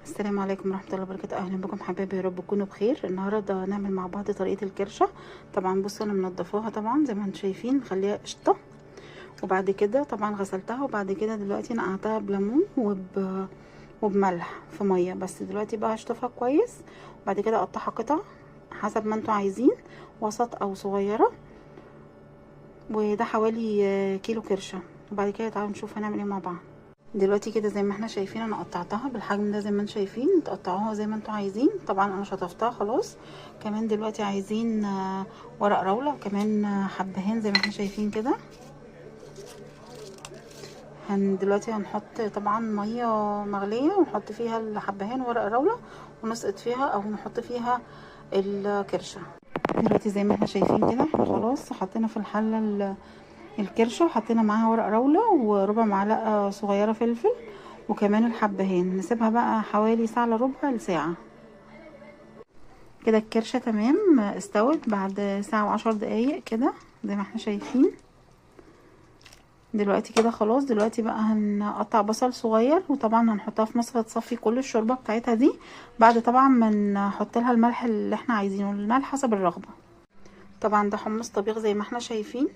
السلام عليكم ورحمة الله وبركاته. اهلا بكم حبايبي، يا رب تكونوا بخير. النهارده هنعمل مع بعض طريقه الكرشه. طبعا بصوا انا منضفاها طبعا زي ما انتم شايفين، مخليها قشطه، وبعد كده طبعا غسلتها، وبعد كده دلوقتي نقعتها بليمون وبملح في مية. بس دلوقتي بقى هشطفها كويس، وبعد كده اقطعها قطع حسب ما انتم عايزين، وسط او صغيرة. وده حوالي كيلو كرشه. وبعد كده تعالوا نشوف هنعمل ايه مع بعض. دلوقتي كده زي ما احنا شايفين انا قطعتها بالحجم ده زي ما انتم شايفين، تقطعوها زي ما انتم عايزين. طبعا انا شطفتها خلاص. كمان دلوقتي عايزين ورق راوله، وكمان حبهان زي ما احنا شايفين كده. دلوقتي هنحط طبعا مية مغليه، ونحط فيها الحبهان وورق الراوله، ونسقط فيها او نحط فيها الكرشه. دلوقتي زي ما احنا شايفين كده احنا خلاص حطينا في الحلة الكرشه، وحطينا معاها ورق راوله وربع معلقه صغيرة فلفل، وكمان الحبهان. نسيبها بقى حوالي ساعة الا ربع لساعة كده. الكرشه تمام استوت بعد ساعة وعشر دقايق كده زي ما احنا شايفين. دلوقتي كده خلاص. دلوقتي بقى هنقطع بصل صغير، وطبعا هنحطها في مصفى تصفي كل الشوربة بتاعتها دي، بعد طبعا ما نحط لها الملح اللي احنا عايزينه، الملح حسب الرغبة. طبعا ده حمص طبيخ زي ما احنا شايفين.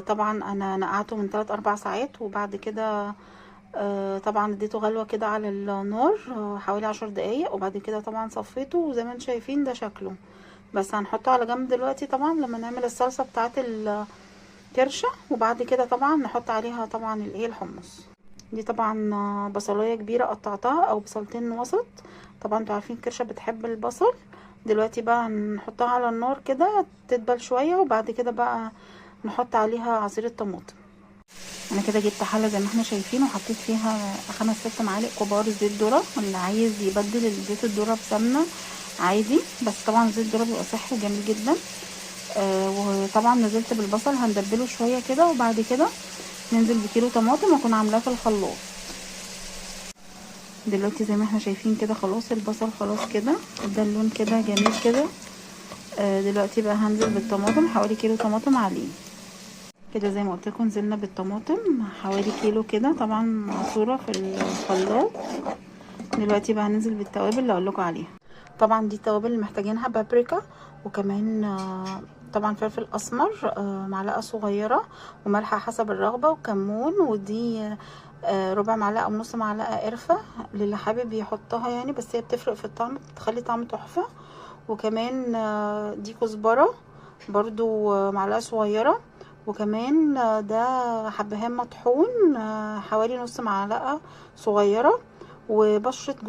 طبعا انا نقعته من 3-4 ساعات، وبعد كده طبعا اديته غلوه كده على النار حوالي 10 دقايق، وبعد كده طبعا صفيته، وزي ما انتم شايفين ده شكله. بس هنحطه على جنب دلوقتي طبعا لما نعمل الصلصه بتاعه الكرشه، وبعد كده طبعا نحط عليها طبعا الايه الحمص. دي طبعا بصلايه كبيرة قطعتها او بصلتين وسط. طبعا انتوا عارفين الكرشه بتحب البصل. دلوقتي بقى نحطها على النار كده تدبل شوية، وبعد كده بقى نحط عليها عصير الطماطم. انا كده جبت حله زي ما احنا شايفين، وحطيت فيها 5-6 معالق كبار زيت ذره. اللي عايز يبدل زيت الذرة بسمنه عادي، بس طبعا زيت الذرة بيبقى صحي وجميل جدا. وطبعا نزلت بالبصل، هندبله شوية كده، وبعد كده ننزل بكيلو طماطم واكون عاملاه في الخلاط. دلوقتي زي ما احنا شايفين كده خلاص البصل خلاص كده ادى اللون كده جميل كده. دلوقتي بقى هنزل بالطماطم، حوالي كيلو طماطم عليه كده. زي ما قلت لكم نزلنا بالطماطم حوالي كيلو كده، طبعا معصوره في الخلاط. دلوقتي بقى هننزل بالتوابل اللي اقول لكم عليها. طبعا دي التوابل اللي محتاجينها، بابريكا، وكمان طبعا فلفل اسمر معلقه صغيرة، وملح حسب الرغبة، وكمون، ودي ربع معلقه او نص معلقه قرفه للي حابب يحطها يعني، بس هي بتفرق في الطعم، بتخلي طعم تحفة. وكمان دي كزبره برضو معلقه صغيرة، وكمان ده حبهان مطحون حوالي نص معلقه صغيرة، وبشره